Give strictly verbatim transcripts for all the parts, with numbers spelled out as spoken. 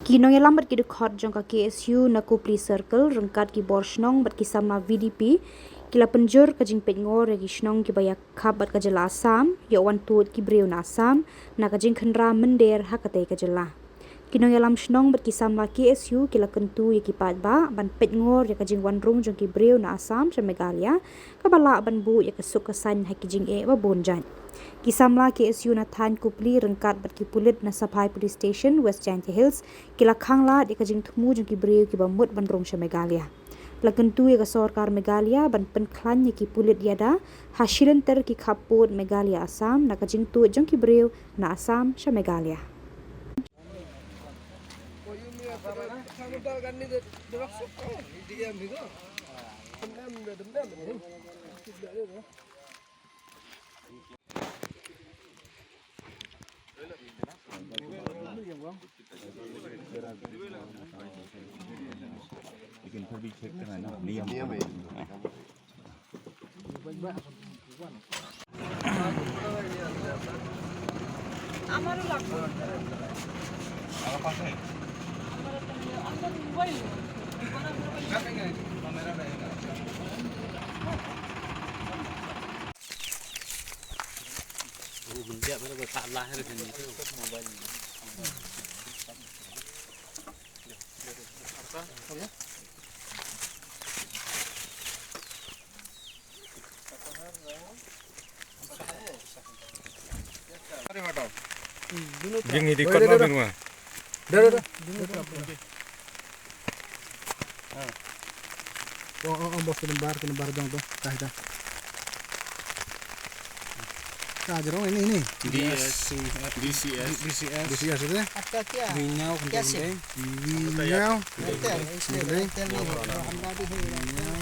Ki nongïalam bad ki dkhot jong ka K S U na Kopili Circle ryngkat ki bor shnong bad ki samla V D P ki la pynjur ka jingpeitngor ïa ki shnong kiba ïakhap bad ka jylla Assam ïa wan tuid ki briew na Assam na ka jingkhynra mynder ha katei ka jylla. Ki nongïalam shnong bad ki samla K S U ki la kyntu ïa ki paidbah ban peitngor ïa ka jingwan rung jong ki briew na Assam sha Meghalaya kaba lah ban buh ïa ka suk ka saiñ ha ki jingeh ba bun jait. Ki samla K S U na thaiñ Kopili ryngkat bad ki pulit na Saphai Police Station, West Jaintia Hills ki la khanglad ïa ka jingthmu jong ki briew kiba mut ban rung sha Meghalaya. La kyntu ïa ka sorkar Meghalaya ban pynkhlaiñ ïa ki pulit ïada ha shilynter ki khappud Meghalaya Assam na ka jingtuid jong ki briew na Assam sha Meghalaya. Jing hi di kot ma bin wa. Dah, dah, dah. Oh, oh, oh, bos, kena bar, kena bar dong tu. Dah, dah. Ka jrong ini, ini. D S C, D C S. D C S. D C S tu, eh? Apa kya? Nginyau, kena kena. Nginyau. Hotel, hotel ni. Nginyau.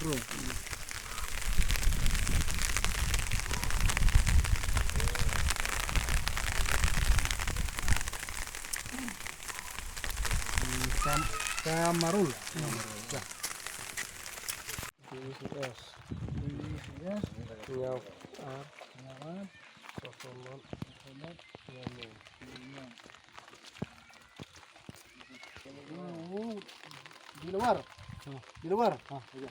Bro. Kam-, Kamarul. Ya. D C S. D C S. Nyaw. Ar. Nyaw. Sosomat. Sosomat. Nyaw. Oh, di luar. Oh. Di luar. Ah, iya.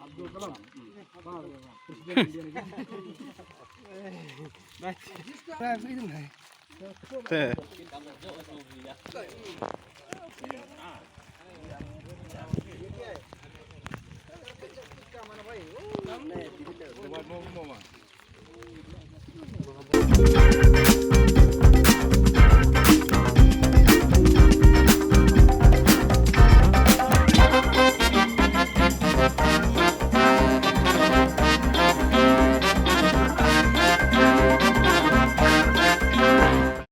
Abdul Kalam. Presiden India ni. Baik. Baik, ini. Te.